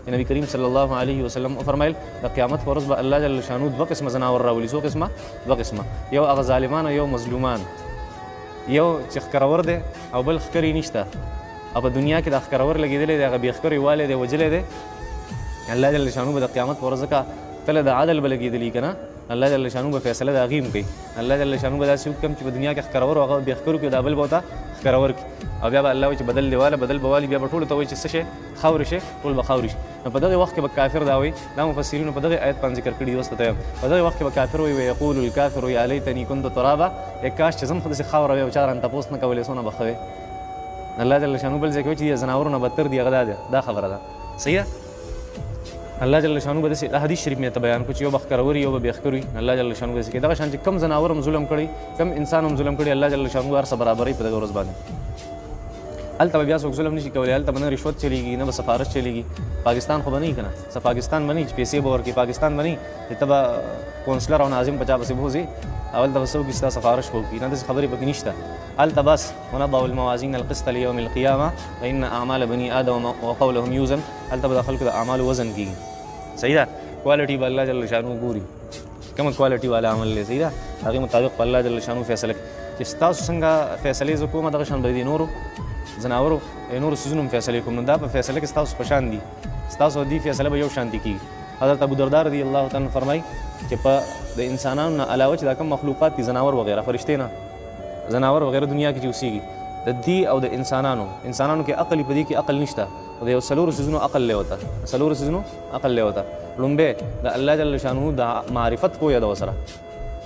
چې نبی کریم صلی الله علیه وسلم وفرمایل، د قیامت پر ورځ به الله جل شانو دوه قسمه ځناور راولي. څو قسمه؟ دوه قسمه. یو هغه ظالمان او یو مظلومان. یو چې ښکرور دی او بل ښکرې نشته، او په دنیا کې د ښکرور لګېدلی دی، هغه بې ښکرې والی دی، وژلی دی. الله جل شانو به د قیامت پر ورځ، ځکه تله د عدل به لګېدلی که نه، الله جل شانو به فیصله د هغې هم کوي. الله جل شانو به داسې وکړي چې په دنیا کې ښکرور هغه بې ښکرو کړي، دا بل به ورته ښکرور کړي، او بیا به الله وایي چې بدل دی واله، بدل به والي، بیا به ټولو ته وایي چې څه شی خاورې شي، ټول به خاورې شي. نو په دغه وخت کې به کافر دا وایي، دا مفسرینو په دغه آیت باندې ذکر کړي دي، اوس ته په دغه وخت کې به کافر وایي، ویقول الکافر یا لیتني کنت ترابا، ای کاش چې زه هم خو داسې خاوره وی او چا رانه تپوس نه کولی، څونه به ښه وی. الله جل شانو بل ځای کې وایي چې ځناورو نه بدتر دي، هغه دا ده، دا خبره ده، صحیح ده. الله جل شانو به داسې، دا حدیث شریف مې ته بیان کړو چې یو به ښکرور، یو به بې ښکر وي. الله جل شانو به داسې کوي. دغه شان چې کوم ځناور هم ظلم کړی، کوم انسان هم ظلم کړی، الله جل شانو هر څه برابروي په دغه ورځ باندې. هلته به بیا څوک ظلم نشي کولی، هلته به نه رشوت چلیږي، نه به سفارش چلیږي. پاکستان خو به نه وي که نه، څه پاکستان به نه وي چې پیسې به ورکړي، پاکستان به نه وي چې ته به کونسلر او ناظم په چا پسې بوځې او هلته به څوک ستا سفارش به وکړي، نه، داسې خبرې پکې نشته. هلته بس ونضع الموازین القسط لیوم القیامه فإن اعمال بني آدم وقولهم یوزن، هلته به د خلکو د اعمالو وزن کېږي. صحیح ده، کوالټي به الله جل شانو ګوري کومه کوالټي والا عمل دی. صحیح ده، هغې مطابق په الله جل شانو فیصله کوي چې ستاسو څنګه فیصلې زه کومه، دغه شان به د نورو ځناورو نورو څیزونو هم فیصلې کوم. نو دا په فیصله کې ستاسو په شان دي، ستاسو دې فیصله به یو شان دي کېږي. حضرت ابو دردا رضی الله تعالی فرمایي چې په د انسانانو نه علاوه چې دا کوم مخلوقات دي، ځناور وغیره، فرشتې نه، ځناور وغیره دنیا کې چې اوسېږي، د دې او د انسانانو، انسانانو کې عقل، په دې کې عقل نشته، خو د یو څلورو څیزونو عقل دی ورته، څلورو څیزونو عقل دی ورته. لومبی د الله جل شانه د معرفت پوهه ده ورسره.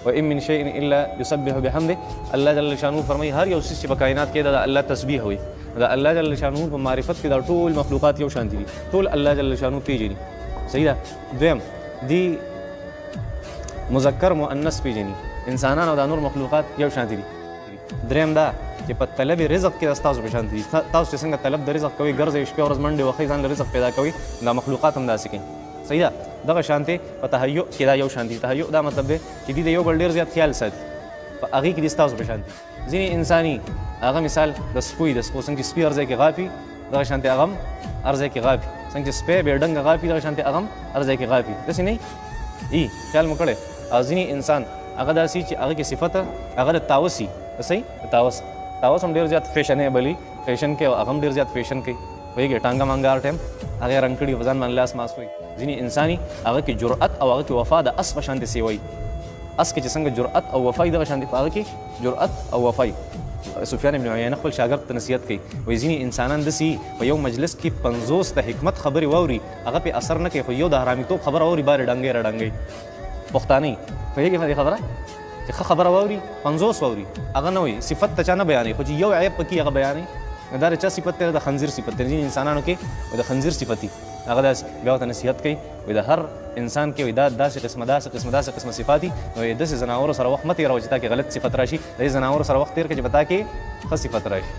وان من شیء الا یسبح بحمده، الله جل شانه فرمایي هر یو څیز چې په کائنات کې ده د الله تسبیح وي. د الله جل شانه په معرفت کې دا ټول مخلوقات یو شان دي، ټول الله جل شانه پیژني. صحیح ده. دویم دی مذکر مؤنث پیژني، انسانان او دا نور مخلوقات یو شان دي. دریم دا چې په طلب رزق کې ستاسو په شان دي، تاسو چې څنګه طلب د رزق کوئ، ګرځئ شپه ورځ منډې وهئ، ځان له رزق پیدا کوئ، دا مخلوقات هم داسې کوي. صحیح ده. دغه شانتې په تهیؤ کې دا یو شان دي. تهیؤ دا مطلب دی چې دوی د یو بل ډېر زیات خیال ساتي، په هغې کې دي ستاسو په شان دي. ځینې انساني هغه مثال د سپوی، د سپو څنګه چې سپي هر ځای کې غاپي، دغه شانتې هغه هم هر ځای کې غاپي. څنګه چې سپی بې ډنګه غاپي، دغه شانتې هغه هم هر ځای کې غاپي، داسې نه ای خیال مو کړی. او ځینې انسان هغه داسې چې هغه کې صفت هغه د طاووس وي، صحیح، د طاووس، طاووس هم ډېر زیات فیشنیبل وي، فیشن کوي، او هغه هم ډېر زیات فیشن کوي، پوهېږې، ټانګه مانګه هر ټایم هغې رنګ کړي، په ځان باندې لاس ماس وایي. ځینې انساني هغه کې جرأت او هغه کې وفا د اس په شانتې سیوه وي. اس کې چې څنګه جرأت او وفا وي، دغه شانتې په هغه کې جرأت او وفا وي. سفیان ابن عیینه خپل شاګرد ته نصیحت کوي، وایي ځینې انسانان داسې په یو مجلس کې 50 د حکمت خبرې واوري، هغه پې اثر نه کوي، خو یو د حرامیتوب خبره واوري، بارې ډنګی را ډنګوي. پښتانه پوهېږې په دې خبره چې ښه خبره واوري، 50 واوري، هغه نه وایي، صفت ته چا نه بیانوي، خو چې یو عیب پکې هغه بیانوي. نو دا د چا صفت دی؟ د خنزیر صفت دی. ځینې انسانانو کې د خنزیر صفت وي، هغه داسې بیا ورته نصیحت کوي، وایي د هر انسان کې وایي دا داسې قسمه داسې قسمه داسې قسمه صفات دي، نو یې داسې ځناورو سره وخت مه تېروه چې تا کې غلط صفت راشي، د دې ځناورو سره وخت تېر کړه چې په تا کې ښه صفت راشي.